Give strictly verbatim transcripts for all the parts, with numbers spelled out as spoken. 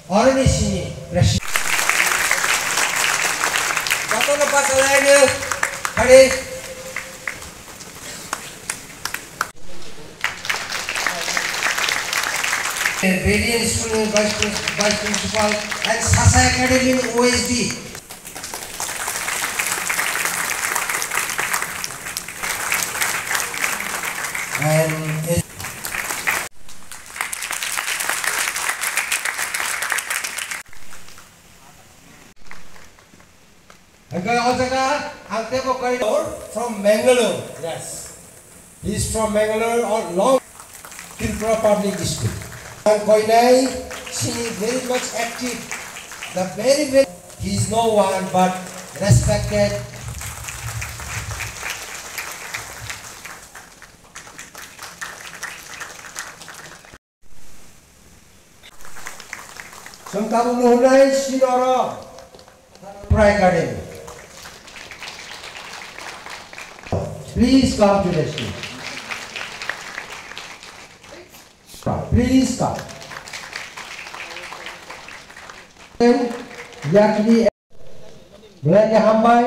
Oroni sini president. Jotono bachalaino, hari. Various School Vice Prin-, Vice Principal and Sasa Academy O S D. And Hingke o jaga ang tebo koi from Mangalore. Yes. He is from Mangalore or long Tripura Public School. Ang koinai, she is very much active. The very, very, he is no one but respected. Chwng tabukno hwnwi sinoro Tripura Academy. Please come to the stage. Please come. Yakni Belai khe hambai,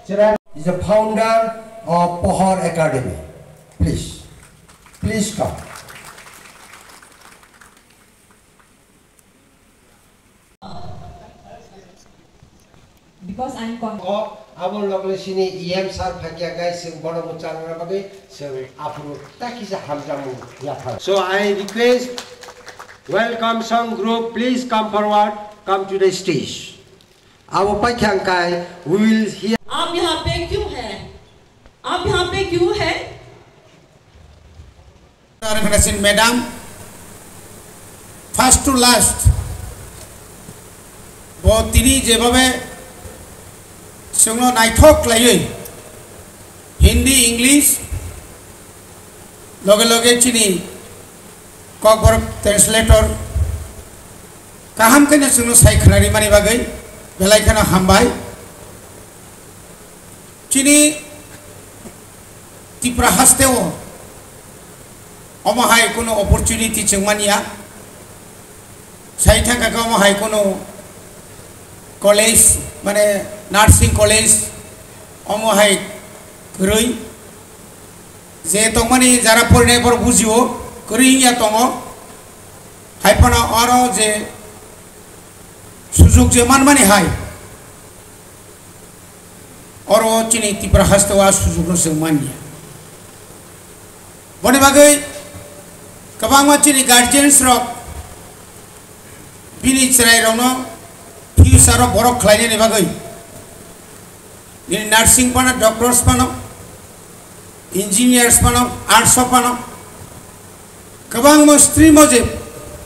chwrai is the founder of Pohor Academy. Please, please come. Because I'm con- O abo logle sini E M sir phakya guys, chwng bono bo changra bagwi chwng aphuru ta kisa hamjamung yaphar. So I request, welcome song group, please come forward, come to the stage. Abo paikha hwnkhe we will hear. आप यहाँ पे क्यों है? आप यहाँ पे क्यों है? Madam, first to last, bo tini jebhabe chwngno naithok khlaiwi Hindi, English, loge loge chini Kokborok translator kaham khe no chwngno sai khwnari mani bagwi belai kheno hambai. Chini Tripura haste o omo hai kuno opportunity chwng manya. Sai thangkha khe omo hai kuno college, mane nursing college omo hai kwrwi. Je tongmani jara porinai borok bujio, kwrwi wngya tongo. Hai phano oro je sujuk je manmani hai, oro chini Tripura haste o a sujukno chwng manya. Boni bagwi kwbangma chini guardians rok bini chwrai rokno future o borok khlainani bagwi, nini nursing phano, doctors phano, engineers phano, arts o phano, kwbangma stream o je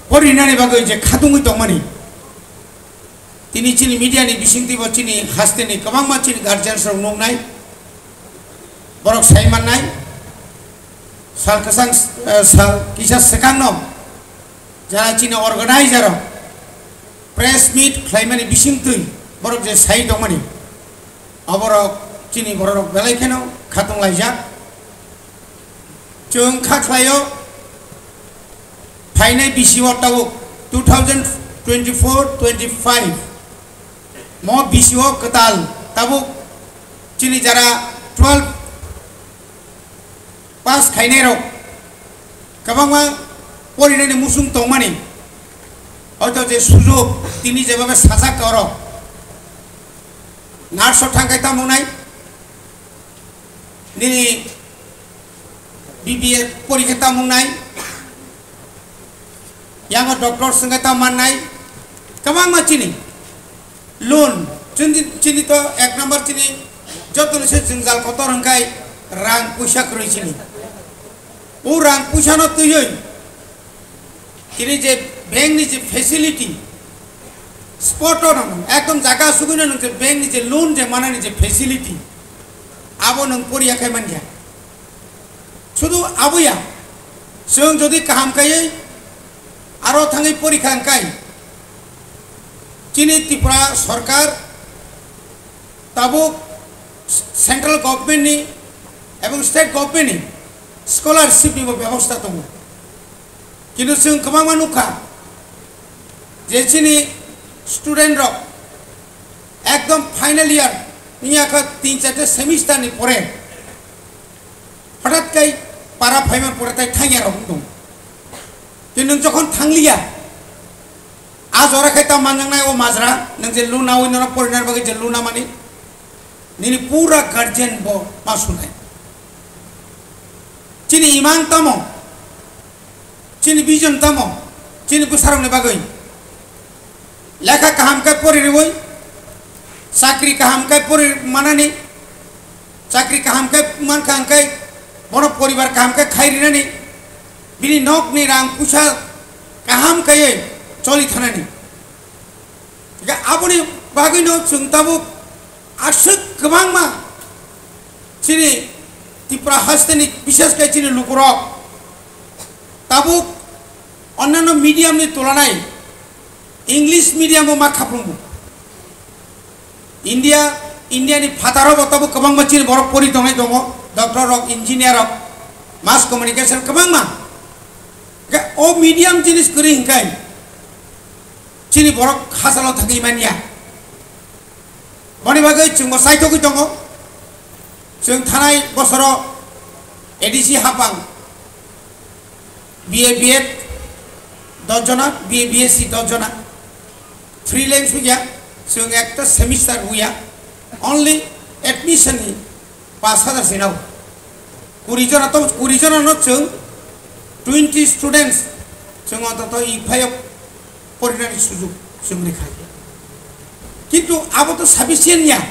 porinani bagwi je khatungwi tongmani, tini chini media ni bisingtwi bo chini haste ni kwbangma chini guardians rok nuknai, borok sai mannai, sal kwchang, eh, sal kisa swkang no jara chini organizer rok press meet khlaimani bisingtwi borok je sai tongmani, aborok chini borok rok belai kheno khatung laijak. Chwng kha khlaio, phainai B C O tabuk two thousand twenty-four twenty-five mo B C O kwtal tabuk chini jara twelve pass khainai rok kwbangma porinani musung tongmani, hoito je sujok tini jebhabe sajak oro nurse o thangkhai tamo wngnai, nini B B A porikha tamo wngnai, yango doctor swngkhe tamo mannai, kwbangma chini loan, chini, chini to ek number chini jotoni se jwngjal kotor hwnkhe rang puisa kwrwi chini. O rang puisano twiwi tini je bank ni je facility, spot o nang ekdom jaga asugwi no nang je bank ni je loan je manani je facility, abo nang poriya khai manya. Sudu abo ya, chwng jodi kaham khaiwi aro thangwi porikha hwnkhe, chini Tripura sorkar tabuk central government ni ebong state government ni scholarship ni bo bebosta tongo. Kintu chwng kwbangma nukha, Je chini student rok ekdom final year, wngya kha tin charta semester ni pore, hothat kai para phaimani pore tai thangya rok wng tong. Tei nwng jokhon thangliya, a jora khai ta manjaknai o majra, nwng je luna wi nono porinani bagwi je luna mani, nini pura guardian bo ma sunai. Chini imang tamo? Chini vision tamo? Chini bwsarokni bagwi lekha kaham khe pori rwui, chakri kaham khe pori manani, chakri kaham khe mankha hwnkhe bono poribar kaham khe khai rinani, bini nokni rang puisa kaham khe choli thanani. Hingke aboni bagwino chwng tabuk aswk kwbangma chini Tripura hasteni, bishes khe chini lukurok tabuk onnano medium ni tulanai English medium o ma khaprwngo. India, India ni phataro bo tabuk kwbangma chini borok pori tongnai tongo, doctor rok, engineer rok, mass communication kwbangma. Hingke o medium jinis kwrwi hingkai chini borok hachalo thangwi manya. Boni bagwi chwngbo saithogwi tongo. Chwng thanai bosoro A D C hapang B A B Ed dos jona, B A B S C dos jona. Freelance huya, chwng ekta semester huya. Only admission ni pash hajar sinao. Kuri jona to, kuri jona no chwng twenty students chwng ontoto i phayok porinani sujuk chwng rikha. Kintu abo to sufficient ya.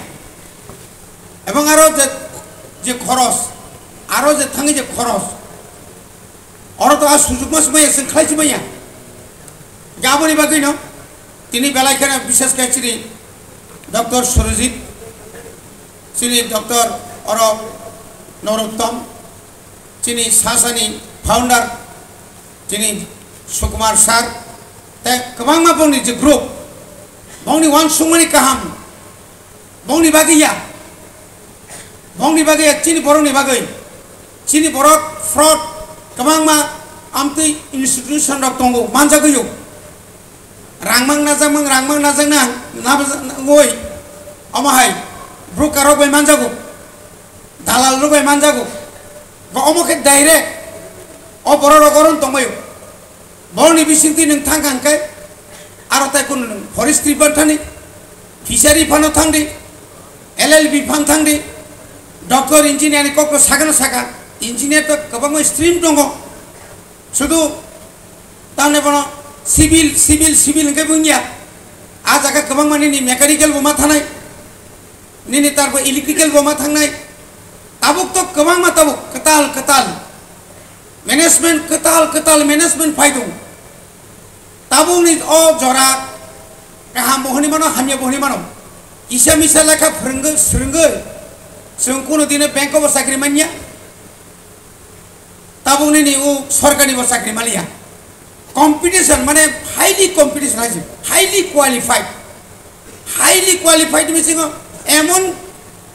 Ebong aro je, je khoros, aro je thangi je khoros, oro to a sujuk mas maya chwng khlai si maya. Gaboni bagwi no tini belai kheno bishes khe chini doctor Surojit, chini doctor oro Norottom, chini sasani founder, chini Sukumar sir, tei kwbangma bongni je group, bongni uansukmani kaham, bongni bagwi ya, bongni bagwi ya, chini borokni bagwi, chini borok fraud, kwbangma amtwi institution rok tongo, manjagwio. Rangmang najakmang, rangmang najaknang, nabwjaknangoi, omo hai, broker rok bai manjago, dalal rok bai manjago, ba omo khe direct, o borok rok oron tongbaio. Borokni bisingtwi nwng thang kha hwnkhe, aro tai kunu nwng forestry phan thani, fishery phano thangdi, L L B phan thangdi, doctor engineer ni kokno sakano saka, engineer to kwbangma stream tongo, sudu tamni bono civil, civil, civil hwnkhe bo wngya, a jaga kwbangma nini mechanical bo ma thanai, nini tarbo electrical bo ma thangnai, tabuk to kwbangma tabuk kwtal kwtal management, kwtal kwtal management phai tongo. Tabukni o jora kaham bo hwnwi mano, hamya bo hwnwi mano. Kisa misa lekha phwrwngwi, swrwngwi, chwng kunu dino bank o bo chakri manya. Tabuk nini o sorkar ni bo chakri maliya. Competition mane highly competition hai se, highly qualified. Highly qualified ni bisingo emon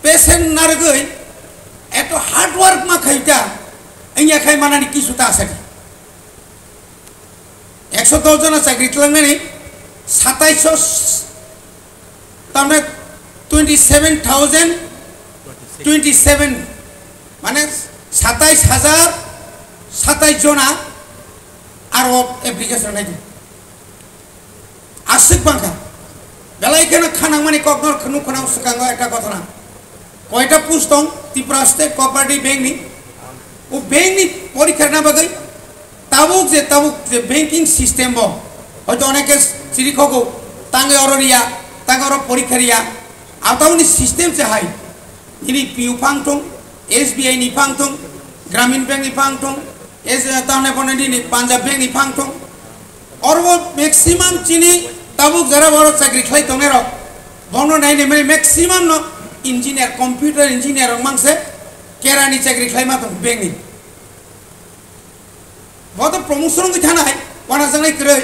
patient narwgwi eto hard work ma khai ta, wngya khai manani kisu ta asadi. Ekso dos jona chakri tlangnani, satais so, tamne twenty seven thousand twenty seven, mane satais hajar satais jona aro application nai di. Aswk bangkha. Belai kheno khanangmani kokno khnu khwnang swkango ekta kothona. Koita post tong Tripura State Cooperative Bank ni. O bank ni porikha rwna bagwi tabuk je, tabuk je banking system bo hoito oneke chiri khogo, tange oro riya, tange oro porikha riya. Atamoni system se hai. Nini P U phang thung, S B I ni phang thung, Gramin Bank ni phang thung, S, tamne phone nini Punjab Bank ni phang thung. Oro maximum chini tabuk jara boro chakri khlai tongnai rok. Bono nai nai mani maximum no engineer, computer engineer rok mangse kerani chakri khlai ma tong bank ni. Bo to promotion wngwi thanai, wanajaknai kwrwi.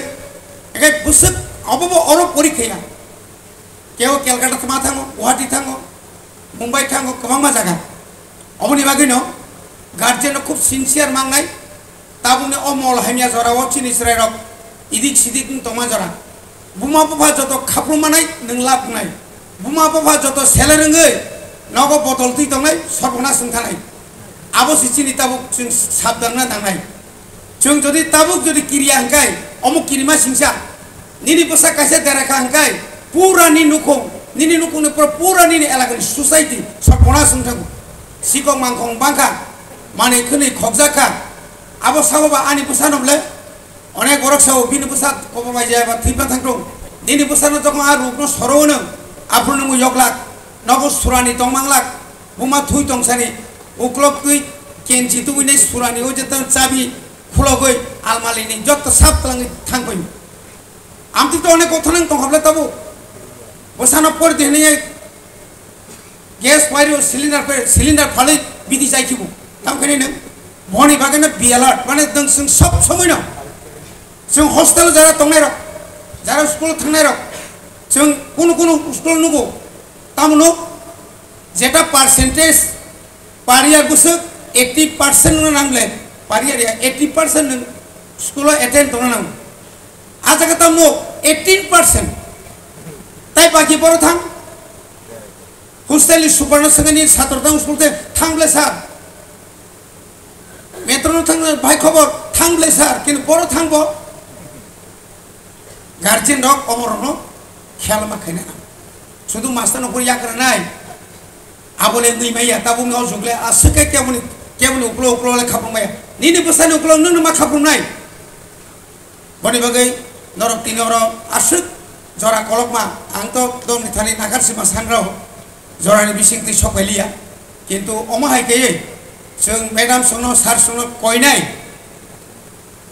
Ekai bwswk obo bo oro porikha ya. Keo Calcutta thma thango, Guwahati thango, Mumbai thango, kwbangma jaga. Oboni bagwino guardian no khub sincere mangnai. Tabukni o mol hamya jorao chini chwrairok idik sidik wng tongma jora. Buma bupha joto khaprum manai nwng lab wngnai. Buma bupha joto seler wngwi nogo botol twi tongnai, sorbonas wng thanai. Abo se chini tabuk chwng sabdangna nangnai. Chwng jodi tabuk jodi kiriya hwnkhe, omo kirima singsa. Nini bwsa kaisa dera kha hwnkhe, pura ni nukhung, nini nukhungni pura, pura nini elakani society sorbonas wng thango. Sikok mangkhong bangkha, manwi khwnwi khokjak kha. Abo sabo ba ani bwsano bole onek borok sao bini bwsa kobor bai jaya ba thwipa thangtong. Nini bwsano jokhon a rukno soro hwno, aphuru nungwi yoklak, nogo surani tongmanglak, buma thui tongsani, uklok twi kenchi tubui nai surani o jeto chabi khulogwi almalini jotto sap twlangwi thangkoi. Amtwi to onek kotha nang tong habla tabo. Bwsano por di hwnwi gas wario cylinder pe cylinder phalwi bidi jai khibo. Tam khani nang boni bagana be alert, mane dang sing sob somoi no. Sing hostel jara tongnai rok, jara school thangnai rok, sing kunu kunu school nugo, tamuno jeta percentage pariyar busuk eighty percent no nangle, pariyar ya eighty percent nang school attend tongna nang. A jaga tamuno eighteen percent, tai baki boro thang. Hostel ni super no sengani sator tang school te thang ble sir. Metro no thang bai khobor thang ble sir, kintu boro thang bo. Guardian rok omo rok no khel ma khaina nang. Sudu master no puri yakra nai. Abole ngui maya tabung no jukle aswk ke kebuni kebuni uklo uklo le khapung maya. Nini bwsani uklo nunu ma khapung nai. Boni bagwi norok tini oro aswk jora kolokma, ang to dongni thani nagar sima sanrao jorani bising twi sok pailiya, kintu omo hai khe chwng madam songno sir songno koinai,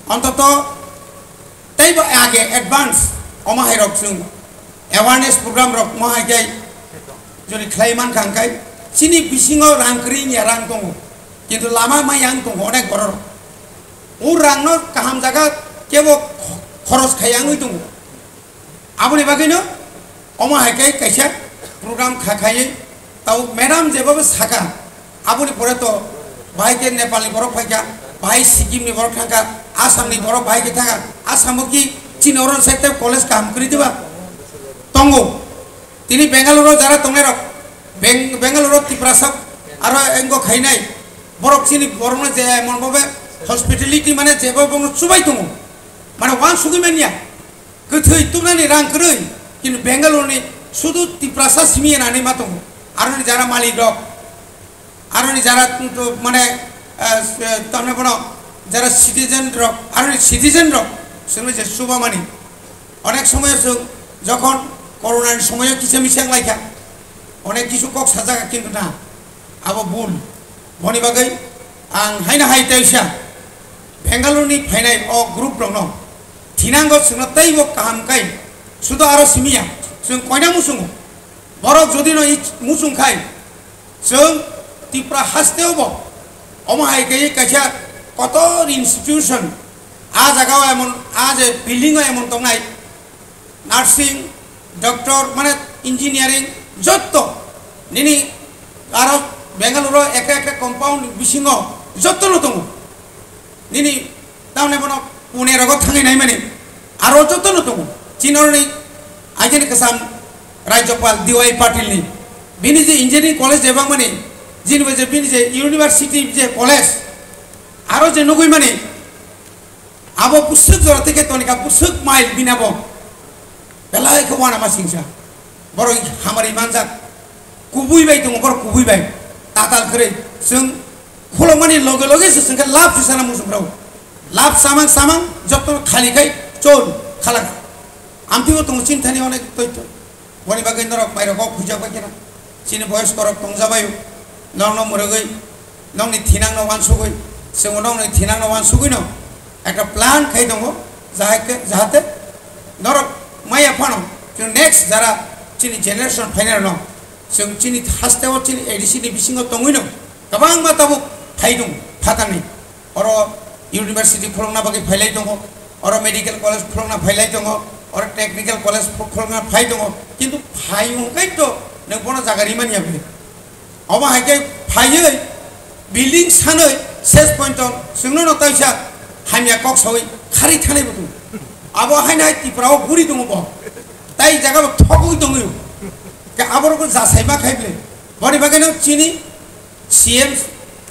ontoto teibo age advance omo hai rok chwng awareness program rok omo hai khe jodi khlai mankha hwnkhe chini bisingo rang kwrwi wngya rang tongo, kintu lama maya wng tongo onek borok. O rangno kaham jaga kebo khoros khai wngwi tongo. Aboni bagwino omo hai khe kaisa program kha khaiwi tau madam jebabo saka, aboni pore to bahai khe Nepalni borok phaikha, bahai Sikkimni borok thangkha, Assamni borok bahai khe thangkha, Assamo ki chini oro side tei college kaham kwrwi diba? Tongo. Tini Bengaluru jara tongnai rok, Beng-, Bengaluru Tiprasa aro engo khainai borok chini borokno je mon bobe hospitality mane jebo bongno chubai tongo, mane wansugwi manya, kwthwi tubnani rang kwrwi, kintu Bengaluru ni sudu Tiprasa simi enani ma tongo, aroni jara malik rok, aroni jara to mane, eh, tamne bono jara citizen rok, aroni citizen rok simi je chuba mani. Onek somoyo chwng jokhon corona ni somoyo kisa misa wng laikha, onek kisu kok sajak, kintu na, abo bul. Boni bagwi ang haino hai teisa Bengaluru ni phainai o group rokno thinango, chwngno teibo kaham kai sudo aro simiya, chwng koina muchungo. Borok jodi no i muchung khai, chwng Tripura hasteo bo omo hai khe kaisa kotor institution, a jaga o emon, a je building o emon tongnai, nursing, doctor, mane engineering, jotto nini aro Bengaluru ekta ekta compound bisingo jotto no tongo. Nini tamne bono Pune rogo thangwi naimani aro jotono tongo. Chinorni agini kwcham Rajyapal D Y Patil ni. Bini je engineering college ebang mani, jini bai je bini je university je college aro je nugui mani, abo bwswk jora tei khe tonika bwswk mile bini abo. Belai khe uanama singsa. Borok hamari manjak. Kubui bai tongo, borok kubui bai. Tatal kwrwi. Chwng khulokmani loge loge se chwng khe lab se sana muchung rw. Lab samang samang jotto khali khai chol khalak. Amtwi bo tongo chini thani onek toito. Boni bagwi norok mairok kok huijak bai kheno. Chini boyos korok tongjabaio. Nokno mwrwgwi, nokni thinangno uansugwi, chwng nokni thinangno uansugwino ekta plan khai tongo, jahake-, jahate norok maya phano chwng next jara chini generation phainai rokno chwng chini hasteo chini A D C ni bisingo tongwino kwbangma tabuk phai tongo phatarni. Oro university khulokna bagwi phailai tongo, oro medical college khulokna phailai tongo, oro technical college khulokna phai tongo, kintu phai hwnkhe to nwng bono jaga rimani ya bwle. Obo hai khe phaiwi building sanwi ses pointo chwngno no taisa hamya kok sawi khari thanai bo tongo. Abo haino hai Tripura o guri tongo bo. Tei jaga bo thogwi tongwi. Ke aborok jasaima khai bele. Boni bagwi no chini C M,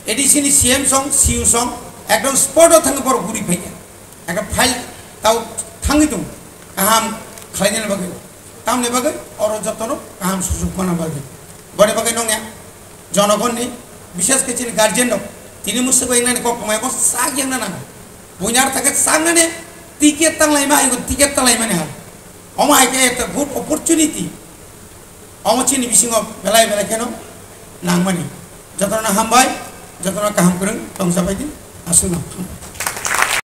A D C ni C M song, C U song, ekdom spot o thangwi borok guri phaiya. Ekta file tao thangwi tong. Kaham khlainani bagwi. Tamni bagwi oro jotono kaham sujuk mana bagwi. Boni bagwi nongya jonogonni, bishes khe chini guardian rok, tini musuk bai nani kok tongnai bo sak yang nana. Buinar thake sak nani ticket tang lai ma, ticket tang lai mani ha. Omo hai khe ekta good opportunity. Omo chini bisingo belai belai kheno nangmani. Jotono hambai, jotono kaham kwrwng tongsa bai di, aswkno hambai.